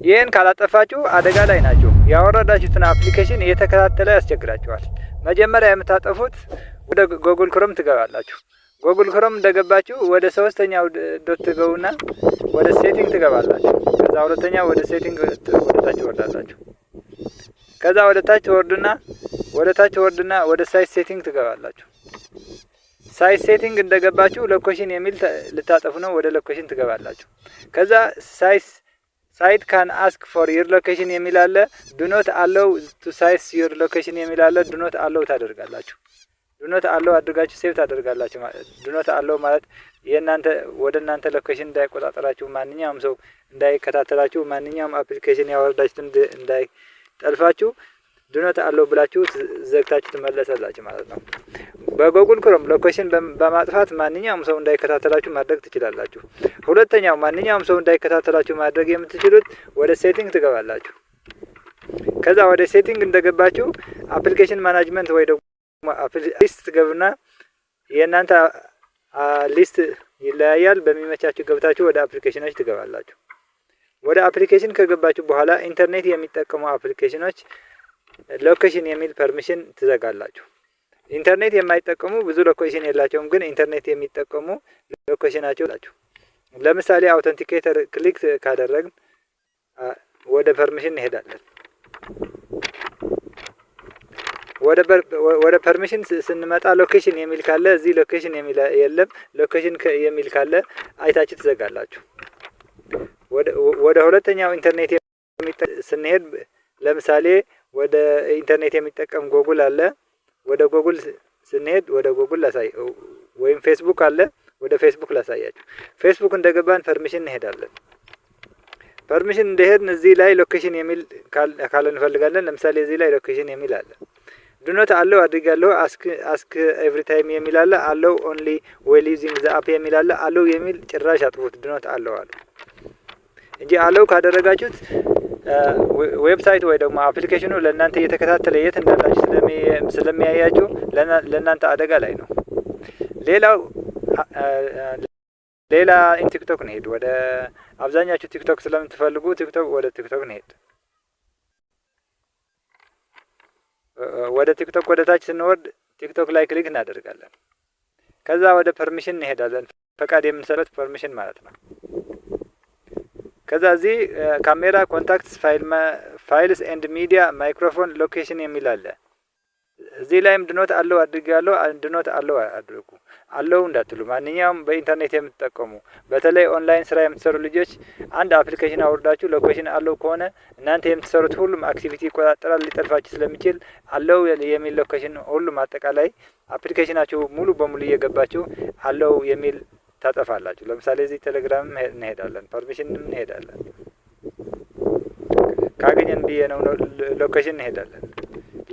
ይህን ካላጠፋችሁ አደጋ ላይ ናችሁ። ያወረዳችሁትን application እየተከታተለ ያስቸግራችኋል። መጀመሪያ የምታጠፉት ወደ Google Chrome ትገባላችሁ። Google Chrome እንደገባችሁ ወደ ሶስተኛው dot ትገቡና ወደ setting ትገባላችሁ። ከዛ ሁለተኛ ወደ setting ወደ ታች ትወርዳላችሁ። ከዛ ወደ ታች ትወርዱና ወደ site setting ትገባላችሁ። Site setting እንደገባችሁ location የሚል ልታጠፉ ነው። ወደ location ትገባላችሁ። ከዛ site can ask for your location የሚል አለ። Do not allow to site your location የሚል አለ። Do not allow ታደርጋላችሁ። Do not allow አድርጋችሁ save ታደርጋላችሁ። Do not allow ማለት የእናንተ ወደ እናንተ location እንዳይቆጣጠራችሁ፣ ማንኛውም ሰው እንዳይከታተላችሁ፣ ማንኛውም application ያወረዳችሁት እንዳይጠልፋችሁ do not allow ብላችሁ ዘግታችሁ ትመለሳላችሁ ማለት ነው። በ Google Chrome location በማጥፋት ማንኛውም ሰው እንዳይከታተላችሁ ማድረግ ትችላላችሁ። ሁለተኛው ማንኛውም ሰው እንዳይከታተላችሁ ማድረግ የምትችሉት ወደ setting ትገባላችሁ። ከዛ ወደ setting እንደገባችሁ application management ወይ ደግሞ list ትገቡና የእናንተ list ይለያያል። በሚመቻችሁ ገብታችሁ ወደ application ኖች ትገባላችሁ። ወደ application ከገባችሁ በኋላ ኢንተርኔት የሚጠቀሙ application ኖች location የሚል permission ትዘጋላችሁ። ኢንተርኔት የማይጠቀሙ ብዙ location የላቸውም፣ ግን ኢንተርኔት የሚጠቀሙ location ናቸው ላችሁ። ለምሳሌ authenticator click ካደረግን ወደ permission እንሄዳለን። ወደ permission ስንመጣ location የሚል ካለ፣ እዚህ location የሚል የለም። Location የሚል ካለ አይታችሁ ትዘጋላችሁ። ወደ ሁለተኛው ኢንተርኔት ስንሄድ፣ ለምሳሌ ወደ ኢንተርኔት የሚጠቀም ጎጉል አለ። ወደ ጎጉል ስንሄድ ወደ ጎጉል ላሳይ ወይም ፌስቡክ አለ። ወደ ፌስቡክ ላሳያችሁ። ፌስቡክ እንደገባን permission እንሄዳለን። Permission እንደሄድን እዚህ ላይ location የሚል ካለ እንፈልጋለን። ለምሳሌ እዚህ ላይ location የሚል አለ። Do not allow አድርጋለሁ። Ask every time የሚል አለ። Allow only while using the app የሚል አለ። Allow የሚል ጭራሽ አጥፉት። Do not allow አሉ እንጂ allow ካደረጋችሁት website ወይ ደግሞ application ኑ ለእናንተ እየተከታተለ የት እንዳላችሁ ስለሚያያችሁ ለእናንተ አደጋ ላይ ነው። ሌላው ሌላ ቲክቶክ እንሄድ። ወደ አብዛኛችሁ ቲክቶክ ስለምትፈልጉ ቲክቶክ፣ ወደ ቲክቶክ እንሄድ። ወደ ቲክቶክ ወደ ታች ስንወርድ ቲክቶክ ላይ click እናደርጋለን። ከዛ ወደ permission እንሄዳለን። ፈቃድ የምንሰጥበት permission ማለት ነው። ከዛ እዚህ camera፣ contacts፣ files and media፣ microphone፣ location የሚል አለ። እዚህ ላይም do not allow አድርጌያለሁ። Do not allow አድርጉ። Allow እንዳትሉ። ማንኛውም በኢንተርኔት የምትጠቀሙ፣ በተለይ ኦንላይን ስራ የምትሰሩ ልጆች፣ አንድ application አውርዳችሁ location allow ከሆነ እናንተ የምትሰሩት ሁሉም activity ይቆጣጠራል፣ ሊጠልፋችሁ ስለሚችል allow የሚል location ሁሉም አጠቃላይ application ናችሁ ሙሉ በሙሉ እየገባችሁ allow የሚል ታጠፋላችሁ። ለምሳሌ እዚህ ቴሌግራም እንሄዳለን፣ permission ንም እንሄዳለን። ካገኘን ብዬ ነው። Location እንሄዳለን።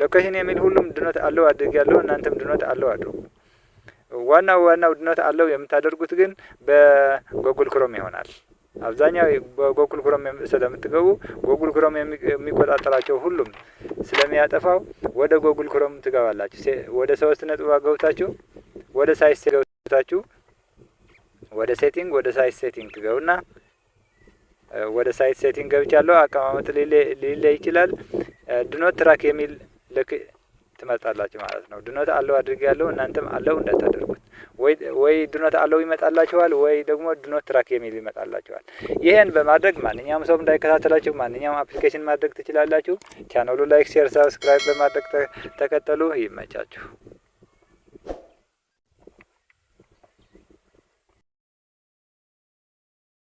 Location የሚል ሁሉም do not allow አድርጌያለሁ። እናንተም do not allow አድርጉ። ዋናው ዋናው do not allow የምታደርጉት ግን በ Google Chrome ይሆናል። አብዛኛው በ Google Chrome ስለምትገቡ Google Chrome የሚቆጣጠራቸው ሁሉም ስለሚያጠፋው ወደ Google Chrome ትገባላችሁ። ወደ ሶስት ነጥብ ገብታችሁ ወደ site ገብታችሁ ወደ setting፣ ወደ site setting ትገቡና ወደ site setting ገብቻለሁ። አቀማመጥ ሊለይ ይችላል። Do not track የሚል ልክ ትመርጣላችሁ ማለት ነው። Do not allow አድርጌያለሁ። እናንተም allow እንዳታደርጉት። ወይ do not allow ይመጣላችኋል፣ ወይ ደግሞ do not track የሚል ይመጣላችኋል። ይህን በማድረግ ማንኛውም ሰው እንዳይከታተላችሁ ማንኛውም application ማድረግ ትችላላችሁ። ቻናሉ like፣ share፣ subscribe በማድረግ ተከተሉ። ይመቻችሁ።